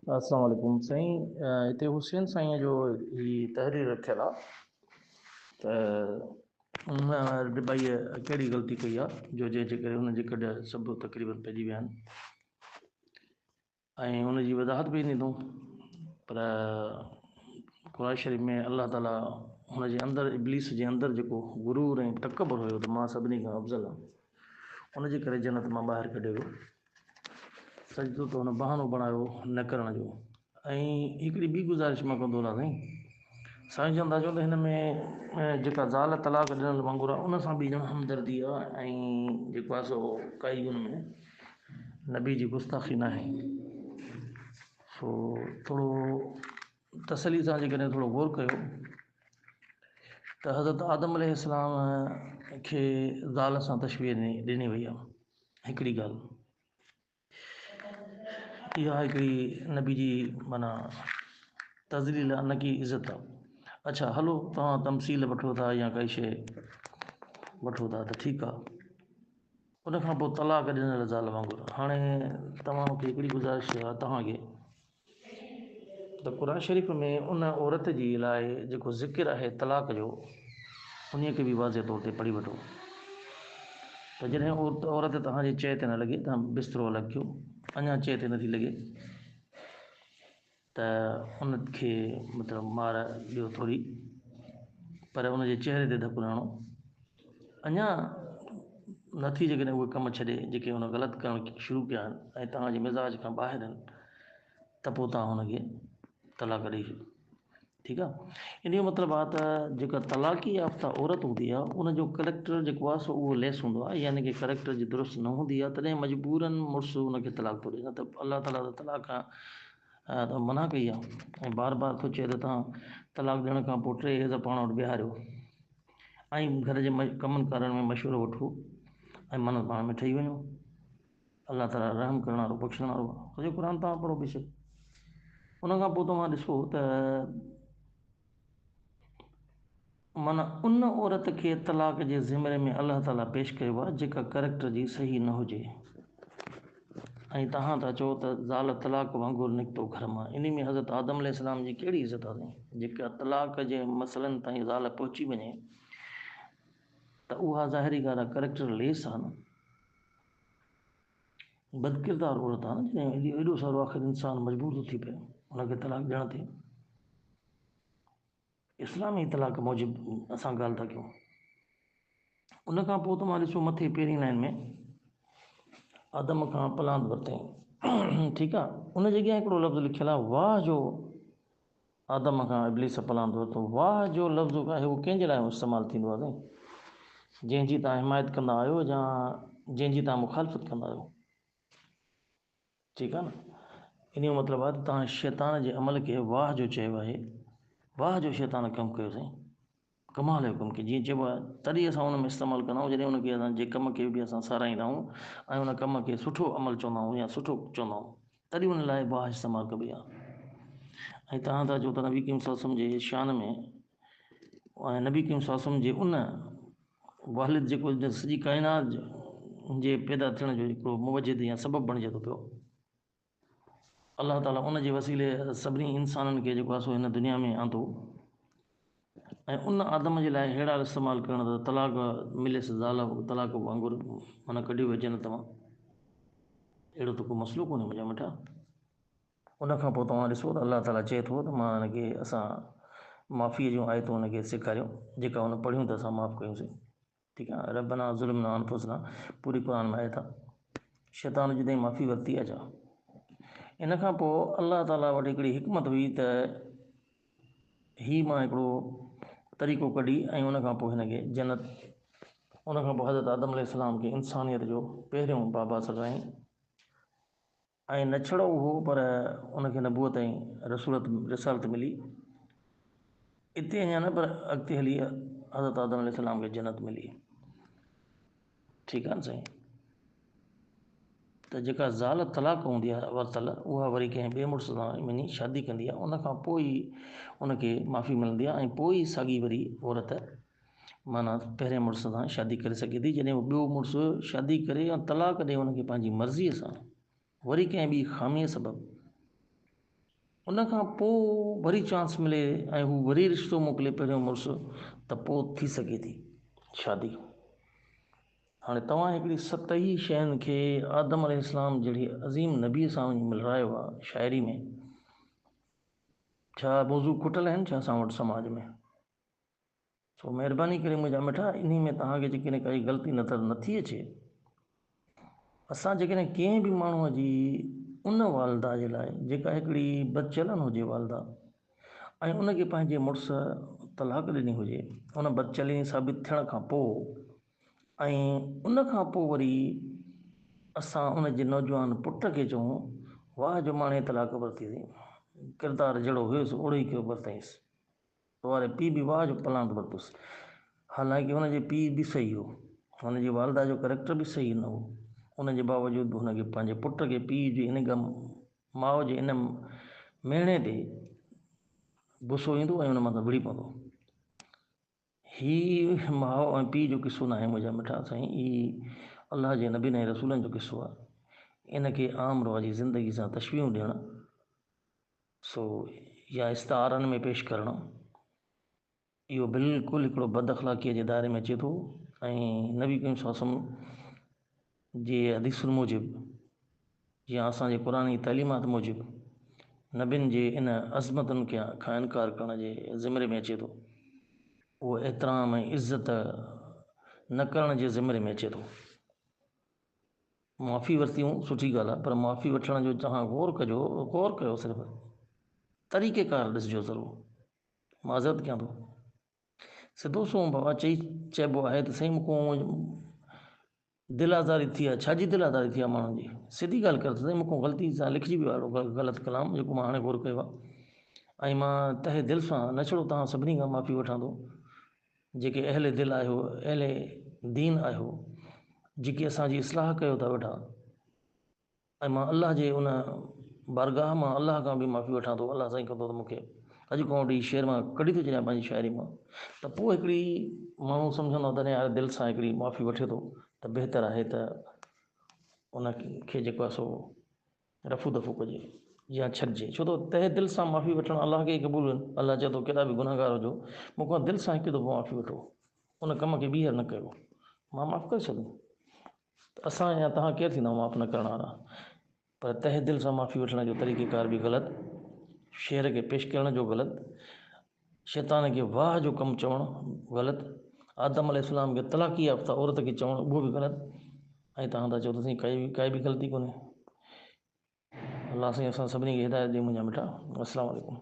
السلام عليڪم سائين، هتي حسين سائين جو هي تحرير رکيل آ ته ان ڊٻائيء ڪهڙي غلطي ڪئي آ جو جنهن جي ڪري هن جي ڪڍ سڀ تقريبن پئجي ويا آهن ۽ ان جي وضاحت به ڏيندو، پر قرآن شريف ۾ الله تعالي هن جي اندر، ابليس جي اندر جيڪو غرور ۽ تڪبر هيو ته مان سڀني کان افضل آهيان، ان جي ڪري جنت مان ٻاهر ڪڍيو ويو. سجدو ته هن بهانو بڻايو نه ڪرڻ جو. ۽ هڪڙي ٻي گذارش مان ڪندو هلان سائين. سائين چون ٿا چون ته هن ۾ جيڪا زال طلاق ڏنل وانگر آهي ان سان به ڄڻ همدردي آهي ۽ جيڪو آهي سو ڪائي ان ۾ نبي جي گستاخي ناهي. سو ٿورو تسلي سان جيڪڏهن ٿورو غور ڪيو ته حضرت آدم عليه السلام کي زال سان تشبيهه ڏني وئي آهي. هڪڙي ڳالهه اها هڪڙي نبي جي معنيٰ تذليل آهي نه ڪي عزت آهي. اڇا هلو توهان تمثيل وٺو ٿا يا ڪائي شيء وٺو ٿا ته ٺيڪ آهي. ان کان پوء طلاق ڏنل زال وانگر هاڻي توهان کي هڪڙي گذارش آهي توهان کي ته قرآن شريف ۾ ان عورت جي لاء جيڪو ذڪر آهي طلاق جو، انهيء کي به واضح طور تي پڙهي وٺو ته جڏهن عورت توهان جي چئي تي نه لڳي ته بسترو الڳ ڪيو، اڃا چئي تي نٿي لڳي ته ان کي مطلب مار ڏيو ٿوري، پر ان جي چهري تي ڌڪ نه هڻو. اڃا نٿي جيڪڏهن اهي ڪم ڇڏي جيڪي هن غلط ڪرڻ شروع ڪيا آهن ۽ توهان جي مزاج کان ٻاهر آهن ته پوء توهان هن کي طلاق ڏئي ڇڏيو. ٺيڪ آهي. ان جو مطلب آهي ته جيڪا طلاقي يافته عورت هوندي آهي ان جو ڪريڪٽر جيڪو آهي سو اهو ليس هوندو آهي يعني ڪي ڪريڪٽر جي درست نه هوندي آهي تڏهن مجبورن مڙس ان کي طلاق ٿو ڏئي، نه ته الله تعاليٰ ته طلاق کان منع ڪئي آهي ۽ بار بار ٿو چئي ته توهان طلاق ڏيڻ کان پوء 3 حيض پاڻ وٽ بيهاريو ۽ گهر جي ڪمن ڪارن ۾ مشورو وٺو ۽ من پاڻ ۾ ٺهي وڃو. الله تعاليٰ رحم ڪرڻ وارو بخشڻ وارو آهي. سڄو قرآن توهان پڙهو بيشڪ. ان کان پوء توهان ڏسو ته معنيٰ ان عورت کي طلاق جي زمري ۾ الله تعاليٰ پيش ڪيو آهي جيڪا ڪريڪٽر جي صحيح نه هجي ۽ توهان ٿا چئو ته زال طلاق وانگر نڪتو گهر مان. انهي ۾ حضرت آدم عليه السلام جي ڪهڙي عزت آهي جيڪا طلاق جي مسئلن تائين زال پهچي وڃي ته اها ظاهري ڳالهه آهي ڪريڪٽر ليس آهي نه، بدڪردار عورت آهي نه، جڏهن ايڏو سارو آخر انسان مجبور ٿو ٿي پئي ان کي طلاق ڏيڻ تي. اسلامي طلاق موجب اسان ڳالهه ٿا ڪيون. ان کان پوء توهان ڏسو مٿي پهرين لائن ۾ آدم کان پلاند ورتائين، ٺيڪ آ، ان جي اڳيان هڪڙو لفظ لکيل آ واهه جو آدم کان ابليس پلاند ورتو. واهه جو لفظ آهي اهو ڪنهن جي لاء استعمال ٿيندو آ سائين؟ جنهن جي توهان حمايت ڪندا آهيو يا جنهن جي توهان مخالفت ڪندا آهيو؟ ٺيڪ آ نه؟ ان جو مطلب آهي ته توهان شيطان جي عمل کي واهه جو چيو آهي. واهه جو شيطان ڪم ڪيو سائين، ڪمال جو ڪم ڪيو. جيئن چئبو آهي تڏهن اسان ان ۾ استعمال ڪندا آهيون جڏهن ان کي اسان جي ڪم کي به اسان ساراهيندا آهيون ۽ ان ڪم کي سٺو عمل چوندا آهيون يا سٺو چوندا آهيون تڏهن ان لاء واهه استعمال ڪبي آهي. ۽ توهان ٿا چئو ته نبي ڪريم صلي الله عليه وسلم جي شان ۾ ۽ نبي ڪريم صلي الله عليه وسلم جي ان والد جيڪو سڄي ڪائنات جي پيدا ٿيڻ جو هڪڙو موجد يا سبب بڻجي ٿو پيو، الله تعاليٰ ان جي وسيلي سڀني انسانن کي جيڪو آهي سو هن دنيا ۾ آندو ۽ ان آدم جي لاء ههڙا استعمال ڪرڻ ته طلاق مليس زال طلاق وانگر معنيٰ ڪڍيو ويو جنت مان، اهڙو ته ڪو مسئلو ڪونهي منهنجا مٺا. ان کان پوء توهان ڏسو ته الله تعاليٰ چئي ٿو ته مان هن کي اسان معافيء جون آيتون هن کي سيکاريون جيڪا هن پڙهيون ته اسان معاف ڪيونسين. ٺيڪ آهي ربنا ظلمنا انفسنا پوري قرآن ۾ آيت آهي. شيطان جي تائين معافي ورتي آهي ڇا؟ ان کان پوء الله تعاليٰ وٽ هڪڙي حڪمت هئي ته هي مان هڪڙو طريقو ڪڍي ۽ ان کان پوء هن کي جنت، ان کان پوء حضرت آدم عليه السلام کي انسانيت جو پهريون بابا سڏرايائين. ۽ نه ڇڙو اهو پر ان کي نبوت ۽ رسولت، رسالت ملي. اتي اڃا نه پر اڳتي هلي حضرت آدم عليه السلام کي جنت ملي. ٺيڪ آهي نه سائين. ته جيڪا زال طلاق هوندي آهي ورتل اها وري ڪنهن ٻئي مڙس سان وڃي شادي ڪندي آهي ان کان پوء ئي ان کي معافي ملندي آهي ۽ پوء ئي ساڳي وري عورت معنيٰ پهرين مڙس سان شادي ڪري سگهي ٿي، جڏهن اهو ٻيو مڙس شادي ڪري ۽ طلاق ڏئي ان کي پنهنجي مرضيء سان وري ڪنهن ٻي خاميء سبب ان کان پوء وري چانس ملي ۽ هو وري رشتو موڪلي پهريون مڙس ته پوء ٿي سگهي ٿي شادي. هاڻي توهان هڪڙي سطحي شين کي آدم عليه السلام جهڙي عظيم نبي سان وڃي ملرايو آ شاعري ۾. ڇا موضوع کٽل آهن ڇا اسان وٽ سماج ۾؟ سو مهرباني ڪري منهنجا مٺا انهي ۾ توهان کي جيڪڏهن ڪائي غلطي نظر نٿي اچي اسان جيڪڏهن ڪنهن به ماڻهوء جي ان والده جي لاء جيڪا هڪڙي بدچلن هجي والده ۽ ان کي پنهنجي مڙس طلاق ڏني هجي ان بدچلني ثابت ٿيڻ کان پوء ۽ ان کان پوء وري اسان ان جي نوجوان پٽ کي چئون واهه جو ماڻهي طلاق ورتي اٿئي ڪردار جهڙو هيس اوڙو ئي ڪيو ورتائينس واري پيء به واهه جو پلاند ورتس. حالانڪه هن جي پيء به صحيح هو. هن جي والده جو ڪريڪٽر به صحيح نه هو. ان جي باوجود به هن کي پنهنجي پٽ کي پيء جي ان غم ماء جي ان مهڻي تي غصو ايندو ۽ ان مٿان وڙهي پوندو. هي ماء ۽ پيء جو قصو ناهي منهنجا مٺا سائين هي الله جي نبين ۽ رسولن جو قصو آهي. ان کي عام رواجي زندگي سان تشبيهون ڏيڻ سو يا استعارن ۾ پيش ڪرڻ اهو بلڪل هڪڙو بد اخلاقيء جي دائري ۾ اچي ٿو ۽ نبي ڪريم صلي الله عليه وسلم جي حديثن موجب يا اسان جي قرآني تعليمات موجب نبين جي ان عظمتن کي کان انڪار ڪرڻ جي زمري ۾ اچي ٿو اهو احترام ۽ عزت نه ڪرڻ جي زمري ۾ اچي ٿو. معافي ورتي هون سٺي ڳالهه آهي پر معافي وٺڻ جو توهان غور ڪجو غور ڪيو صرف طريقه ڪار ڏسجو ضرور معذرت ڪيان ٿو سڌو سنئون بابا چئي چئبو آهي ته سائين مون کان دل آزاري ٿي آهي ڇا جي دل آزاري ٿي آهي ماڻهن جي سڌي ڳالهه ڪر ته سائين مون کان غلطي سان لکجي ويو آهي غلط ڪلام جيڪو مان هاڻي غور ڪيو آهي ۽ مان تهه دل سان نه ڇڙو توهان سڀني کان معافي وٺان ٿو جيڪي اهل دل آهيو، اهل دين آهيو، جيڪي اسان جي اصلاح ڪيو ٿا ويٺا ۽ مان الله جي ان بارگاهه مان الله کان به معافي وٺان ٿو، الله سائين ڪندو ته مون کي اڄ کان وٺي هي شعر مان ڪڍي ٿو ڇڏيان پنهنجي شاعري مان ته پوء هڪڙي ماڻهو سمجهندو ته يار دل سان هڪڙي معافي وٺي ٿو ته بهتر آهي ته ان کي جيڪو آهي سو رفو دفو ڪجي يا ڇڏجي ڇو ته تهه دل سان معافي وٺڻ الله کي ئي قبول آهن الله چئي ٿو ڪيڏا به گنهگار هجو مون کان دل سان هڪ دفعو معافي وٺو ان ڪم کي ٻيهر نه ڪيو مان معاف ڪري ڇڏيندم ته اسان يا توهان ڪير ٿيندا معاف نه ڪرڻ وارا پر تهه دل سان معافي وٺڻ جو طريقه ڪار به غلط شعر کي پيش ڪرڻ جو غلط شيطان کي واهه جو ڪم چوڻ غلط، آدم عليه السلام کي طلاقي يافته عورت کي چوڻ اهو به غلط ۽ توهان ٿا چئو ته سائين ڪائي ڪائي به غلطي ڪونهي. الله سائين اسان سڀني کي هدايت ڏي منهنجا مٺا. السلام عليڪم.